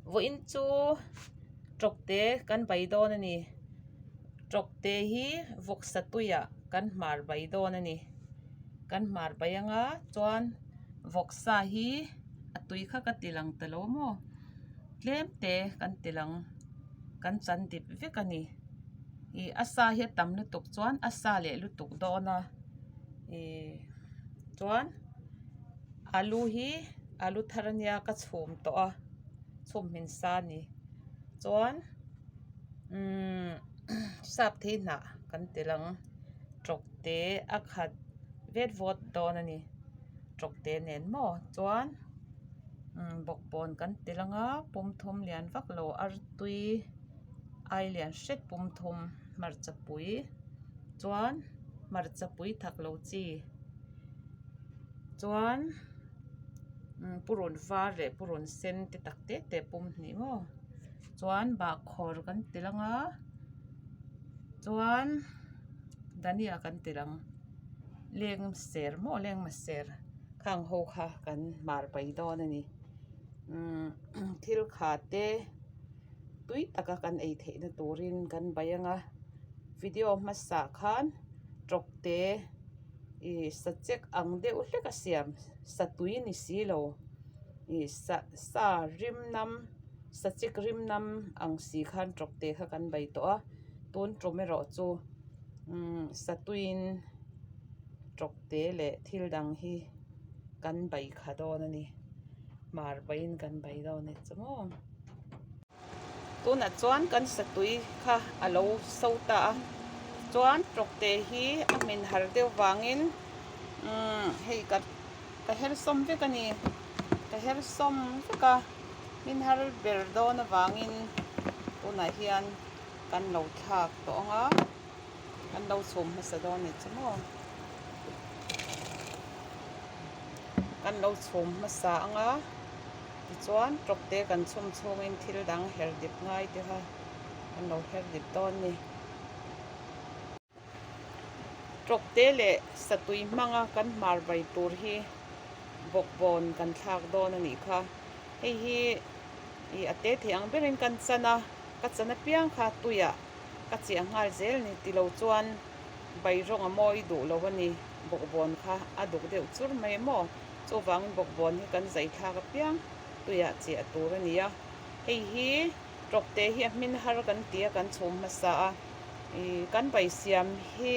Vawiin chu tawkte kan bai dawn a ni. Tawkte hi vawksa tuiah kan hmar bai dawn a ni. Kan hmar bai anga chuan vawksa hi a tui kha ka ti lang ta lo maw tlem te kan ti lang kan chan dip vek a ni. Ih a sa hi a tam lutuk chuan a sa leh lutuk dawn a ih chuan alu hi alu thar ania ka chhum tawh a chhum hmin sa a ni chuan umm sap thei hnah kan tel ang tawk te a khat vet vawt dawn a ni tawk te nen maw chuan umm bawkbawn kan tel ang a pum thum lian vak lo artui ai lian hret pum thum hmarcha pui chuan hmarcha pui thak lo chi chuan purun var leh purun sen te tak te te pum hnih maw chuan bahkhawr kan ti lang a chuan dhania kan ti lang leng ser maw lengma ser khang ho kha kan mar pai dawn a ni umm thil kha te tui taka kan ei theih na turin kan bai ang a video hmasa khan tawk te ih sachek ang deuh hlek a siam satui ni si lo ih sa sa rim nam sachek rim nam ang si khan tawk te kha kan bei tawh a tun tum erawh chu umm satuiin tawk te leh thil dang hi kan bei kha dawn a ni hmar beiin kan bei dawn a ni chu maw. Tunah chuan kan satui kha a lo so ta a chuan tawkte hi a hmin har deuh vangin umm hei ka ka her sawm vek a ni ka her sawm vek a hmin har ber dawn avangin tunah hian kan lo thlak tawh ang a kan lo chhum hmasa dawn a ni chu maw kan lo chhum hmasa ang a. Tichuan tawkte kan chhum chhungin thil dang her dip ngai te kha an lo her dip dawn a ni. Tawkte leh satui hmanga kan hmar vai tur hi bawkbawn kan thlak dawn a nih kha. Hei hi ih a te thei ang berin kan chan a, ka chan apiang kha tuiah ka chiah nghal zel a ni tilo chuan bai rawng a mawi duh lo a ni. Bawkbawn kha a duk deuh chur mai maw? Chuvangin bawkbawn hi kan zai thlak apiang tuiah chiah tur a ni a. Hei hi tawkte hi a hmin har kan ti a kan chhum hmasa a. Ih kan bai siam hi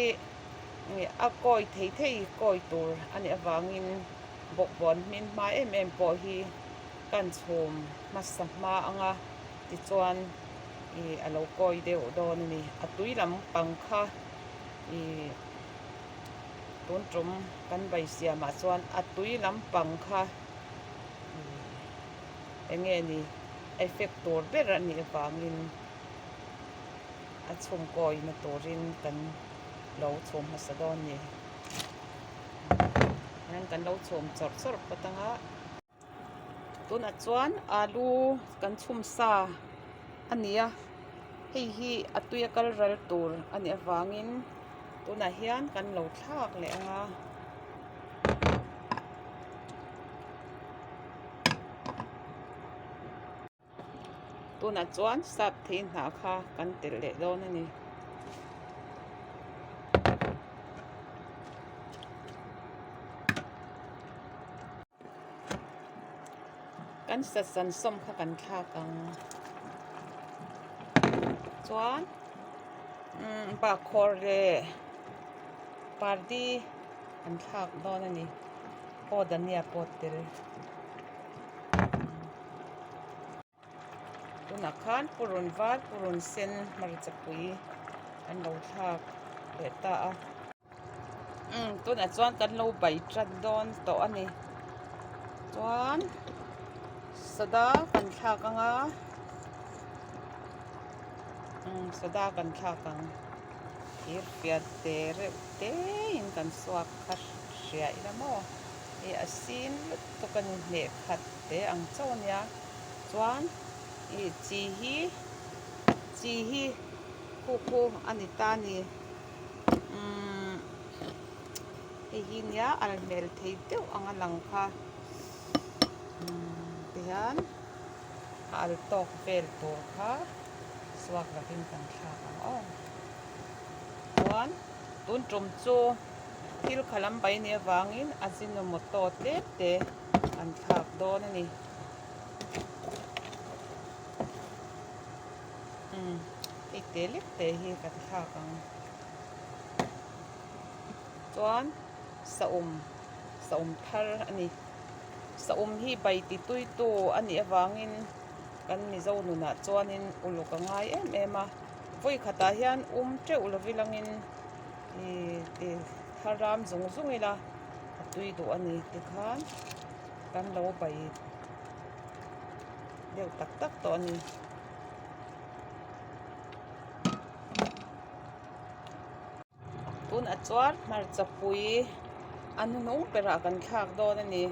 a kawi thei thei kawi tur a nih avangin bawkbawn hmin hma em em pawh hi kan chhum hmasa hma ang a tichuan ih a lo kawi deuh dawn a ni. A tui lampang kha ih. Tun tum kan bai siamah chuan a tui lampang kha eng nge ni effect tur ber a nih avangin a chhungkawina turin kan lo chhum hmasa dawn a ni. Hian kan lo chhum chawrh chawrh phawt ang a. Tunah chuan alu kan chhum sa a ni a hei hi a tui a kal ral tur a nih avangin tunah hian kan lo thlak leh ang a. Tunah chuan sap thei hnah kha kan telh leh dawn a ni. Kan sat san sawm kha kan thlak ang chuan umm bahkhawr leh pardi an thlak dawn a ni aw dhania pawh tel. Tunah khan purun var purun sen hmarcha pui an lo thlak leh ta a. Umm tunah chuan kan lo bai tan dawn tawh a ni. Chuan soda kan thlak ang a umm soda kan thlak ang thir fian te reuh te in kan suak kha hria ila maw hei a sin lutuk a ni hneh khat te ang chauh a nia chuan ih chi hi chi hi khu khu a ni ta a ni umm hei hi nia al hmel thei deuh ang a lang kha umm tihian. A al tawk vel tur kha suak lovin kan thlak ang aw. Chuan tun tum chu thil kha lam bai nih avangin Ajinomoto tlem te an thlak dawn a ni. Umm hei te lek te hi kan thlak ang. Chuan saum saum thar a ni. Saum hi bai ti tuitu a nih avangin kan Mizo nunah chuanin uluk a ngai em em a. Vawi khatah hian um teuh lovi langin ih ti thar ram zung zung ila a tui duh a ni tikhan kan lo bai deuh tak tak tawh a ni. Tunah chuan hmarcha pui a hnuhnung berah kan thlak dawn a ni.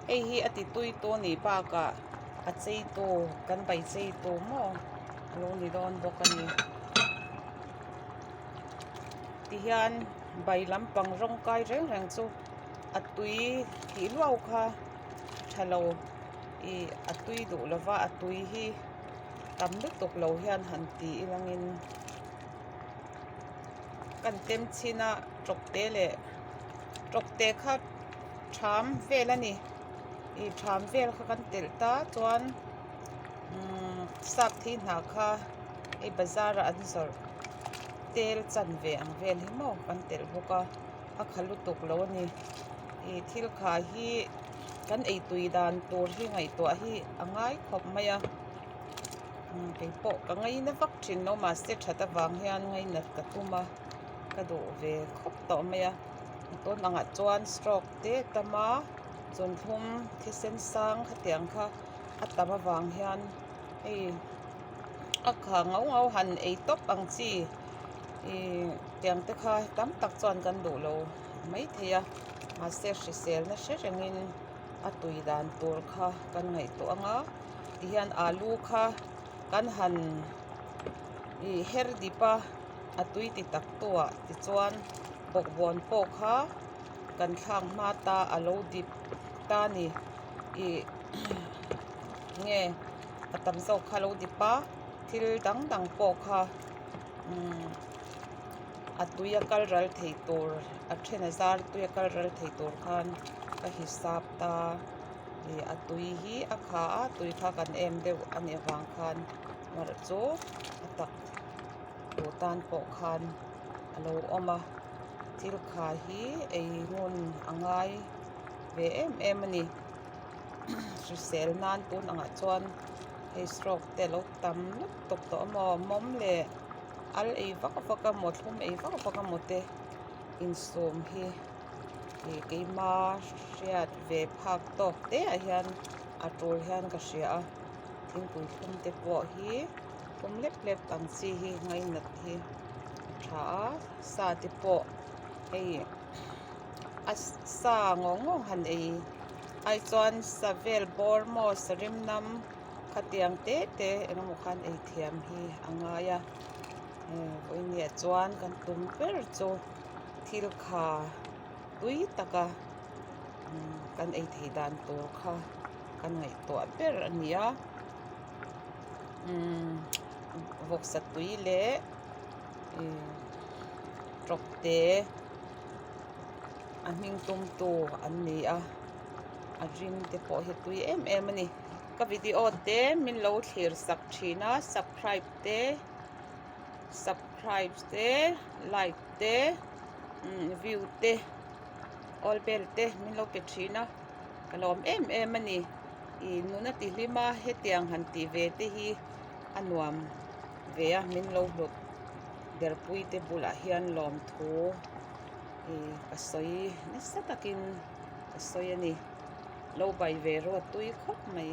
Hei hi a ti tui tu a nih bakah a chei tu kan bai chei tu maw a lo ni dawn bawk a ni. Tihian bai lampang rawng kai reng reng chu a tui tih luau kha tha lo ih a tui duh lova a tui hi tam lutuk lo hian han ti ilangin. Kan tem chhin a tawkte leh tawkte kha tham vel a ni ih tham vel kha kan telh ta chuan umm sap thei hnah kha hei bazar ah an zawrh tel chan ve ang vel hi maw kan telh bawk a a kha lutuk lo a ni ih thil kha hi kan ei tui dan tur hi ngaihtuah hi a ngai khawp mai a. Kei pawh ka ngaina vak thin lo mahse that avang hian ngainat ka tum a ka duh ve khawp tawh mai a tun angah chuan stroke te a tam a chawnthlum thisen sang khatiang kha a tam avang hian hei a kha ngau ngau han ei tawp ang chi ih tiang te kha tam tak chuan kan duh lo maithei a mahse hriselna hre rengin a tui dan tur kha kan ngaihtuah ang a. Tihian alu kha kan han ih her dip a a tui ti tak tawh ah tichuan bawkbawn pawh kha kan thlak hma ta a lo dip ta a ni ih nge a tam zawk kha a lo dip a thil dang dang pawh kha umm a tui a kal ral thei tur a then a zar tui a kal ral thei tur khan ka hisap ta. Ih a tui hi a kha a tui kha kan em deuh a nih avang khan erawh chu a tak duh tan pawh khan a lo awm a thil kha hi ei ngun a ngai ve em em a ni hrisel nan tun angah chuan hei stroke te alo tam lutuk tawh a maw mawm leh al ei vak vak a maw thlum ei vak vak a maw te insum hi. Ih keima hriat ve phak tawk te ah hian a tul hian ka hria a thingpui thlum te pawh hi thlum lep lep ang chi hi ngainat hi a tha a sa te pawh hei a sa ngawng ngawng han ei ai chuan sa vel bawr maw sa rim nam khatiang te te eng emaw khan ei thiam hi a ngai a vawiin ah chuan kan tum ber chu. Thil kha tui taka kan ei theih dan tur kha kan ngaihtuah ber a ni a vawksa tui leh tawk te a hming tum tu an ni a a rim te pawh hi tui em em a ni ka video te min lo thlir sak thin a subscribe te subscribe te like te view te all bell te min lo pe thin a ka lawm em em a ni ih nuna ti hlim a hetiang han tih ve te hi a nuam ve a min lo hlut derpui te bulah hian lawmthu ih ka sawi nasa takin ka sawi a ni lo bai ve rawt tui khawp mai.